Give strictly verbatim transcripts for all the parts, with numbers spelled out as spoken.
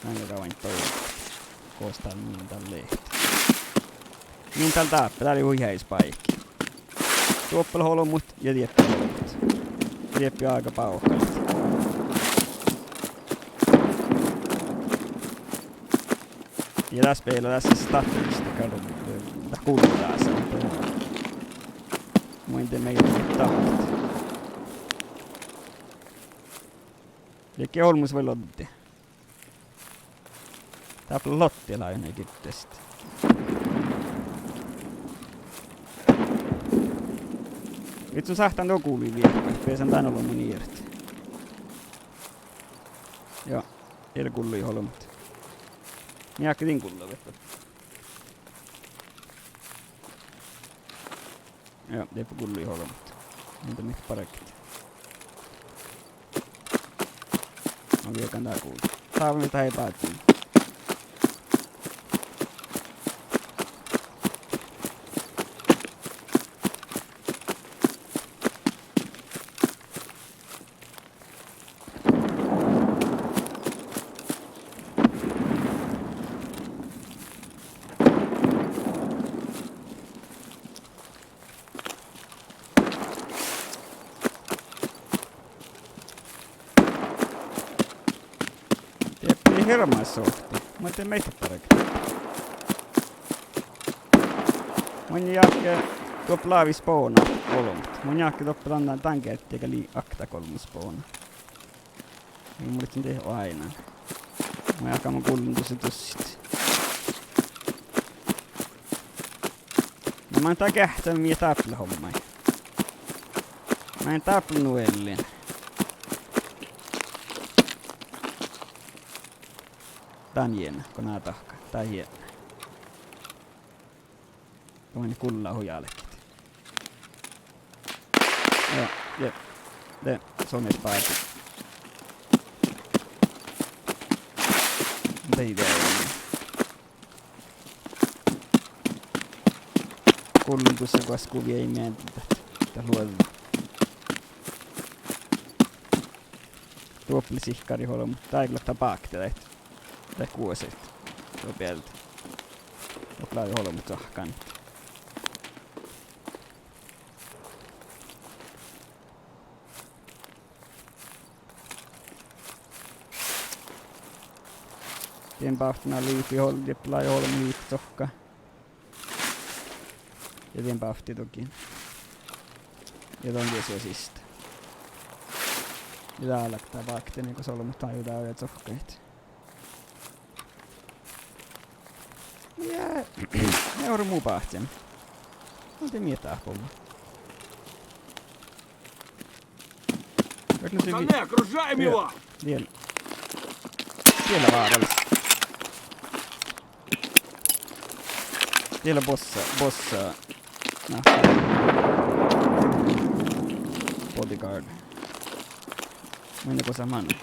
Maŋŋá dat oaidná dohko? Gos dál mun dál leat? Min dál dáppe, dál lei hui headdji spáikki. Doppe lea olbmot ja dieppe olbmot. Dieppe áiga bávkallat. Ja dás beaivvi, dás statista gal, dat gullo dás. Mun de mii dat. Ledje olbmos vai loddii? Dáppe lea loddii lávii giddestaš. It son sáhttán duo gulii viehkat, beasan dán olbmuin iert. Joo, ii leat gulluid olbmot. Mii ákkadan gullat vettu. Joo, dieppe gulluid olbmot. Mii dat mii bargat? No, viehkan dál gullo. Dál mii dat eai bázi. Dieppe hirbmat sohte, muhto mii dat bargat? Mun jáhkán doppe lávii spona olbmot. Mun jáhkán doppe dan, dan geardde gal lei okta olbmot spona. Mun lean dieid oaidnán. Mun jáhkán, mun gullen dusa dussit. Na, mun dál geahččen mii dáppe leat olbmot. Mun dáppe lean nuollin. Dan jiena go ná dahká, dán jiena. Doppe gullá hui álkit. Joo, je, de son eai bázi. Dei, dei. Gullen dusa goassege, vieimmet dat, dat luođđa. Doppe lea sihkkarit olbmot, dá gal lea bákte dat. Dat guosit. Doppe bealde. Doppe lávii olbmot cahkkanit. Dien bávtti ná liifii ol-, dieppe lávii olbmot liifit sohka. Ja dien bávtti dohko. Ja don die su siste. Ja dál lea bákte, gos olbmot dá, dá lea sohkkaid. Ja, ja orru mu báhcen. No de mii dáppe. Пацаны, окружаем его! Diel. Diel várálas. Diel bossa, bossa. Nah. Bodyguard. Munnje gos lea manai?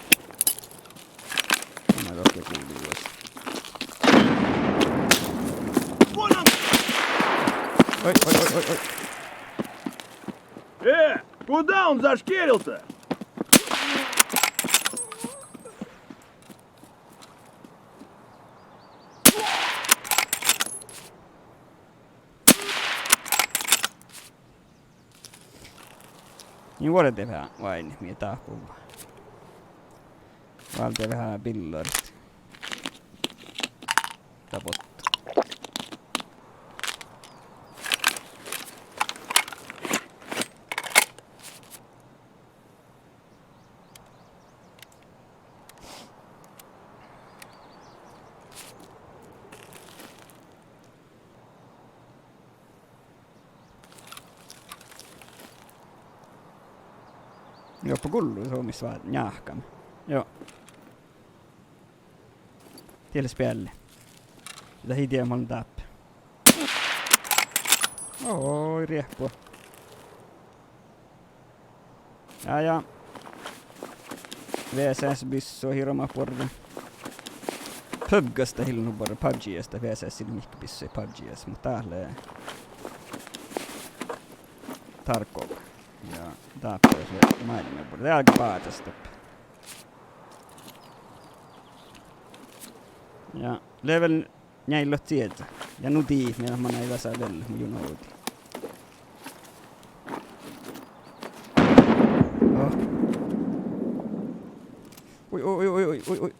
Manai dohko gulii vuos. Вон он! Ой, ой, ой, ой, ой. Э, куда он зашкерил-то? Mii vuordit veahá oaidnit, mii dáppe. Válde veahá billarit. Dá botta. Doppe gullo somás vá njáhkama. Joo. Dies lea spealli. Dat ii dieđe mo lean dáppe. Oi, riehpu. Ja, ja. V S S-bissui hirbmat buorre. PUBG-s dat ii lean nu buorre, PUBG-s dat, V S S-i leat mihkkege bissui PUBG-s, muhto dát lea Tarkov. Ja dáppe lea máilmmi buorre. De álgá báđas doppe. Ja level njealljelogi cieža. Ja nu dii, mii manai dasa vel, mu juno ovdal. Oh. Ui, ui, ui.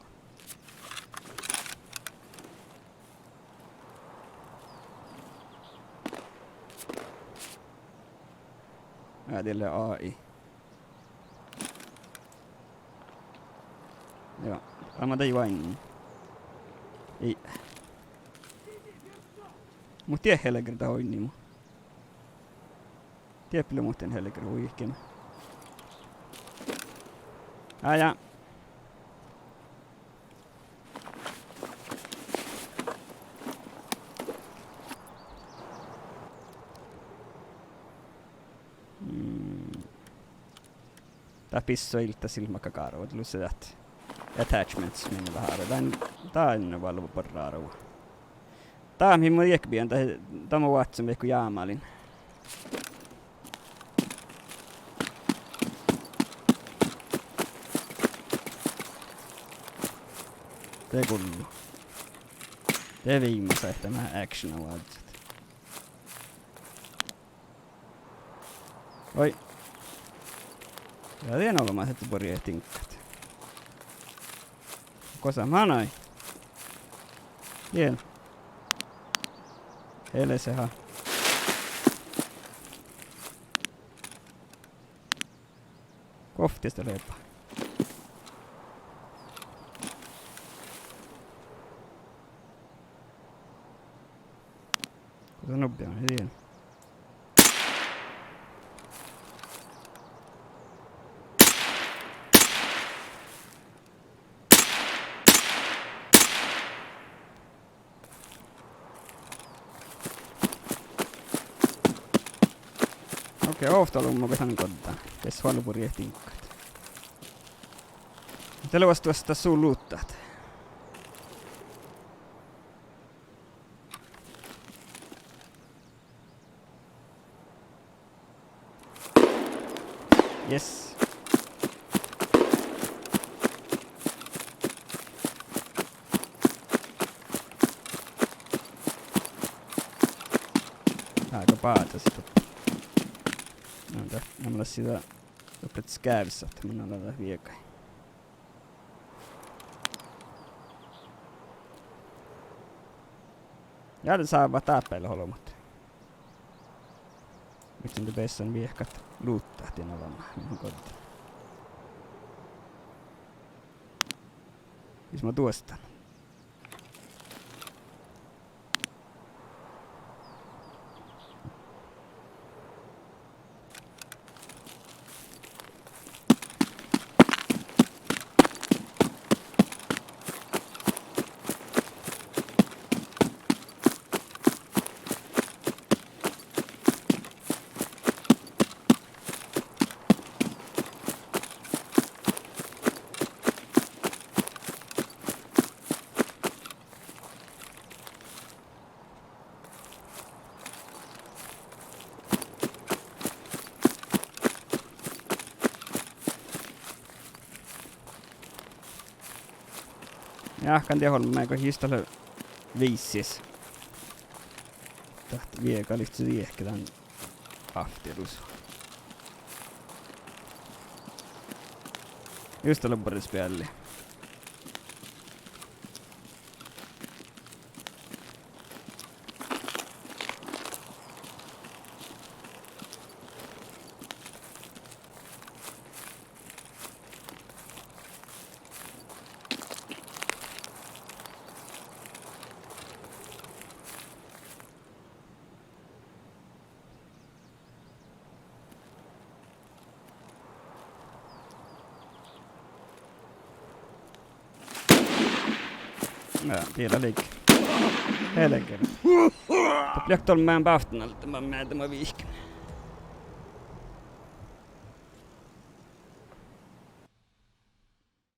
Ja, det lea A I. Ja, dá maid dii oainnu. Ii. Muhto die helgá dat oinnimu. Diet lea muhtin helgá vuikin. Á, ja. Mm. Dat bissá illit silmma gárvu, dat lea dat attachments min veháre. Dan, dan valvo borraru. Dá mii mun iekbien, dat, dat mun oaččun vehku jámálin. De gullo. De viimmasit ahte actiona vázzit. Oi. Ja dien olbmá ahte buorre diŋggat. Gosa manai? Dien. Hele seha. Gohte dat lea. Gosa nubbi, ii dien. Okei, ovtta luomma beasan goddán. Dás oalle buorre diŋggat. Dat lea vuosttaš dat su luttat. Yes. Ága bátasit doppe. Na, dat, na, mun lean sii doppe skávssat, mun lean dat viegai. Ja de sávvat dáppe leat olbmot. Muhto de beassan viehkat luttat dien olbmá, min goddin. Mis ma duostan. Jáhkán diet olbmá go jus dat lea vissis. Dat viegai livččii diehke dan afterus. Jus dat lea buorre spealli. Ja, diet lea liikká. Helgá. Dat lea okta olbmá bávttan alde, ma, ma, ma vihkkin.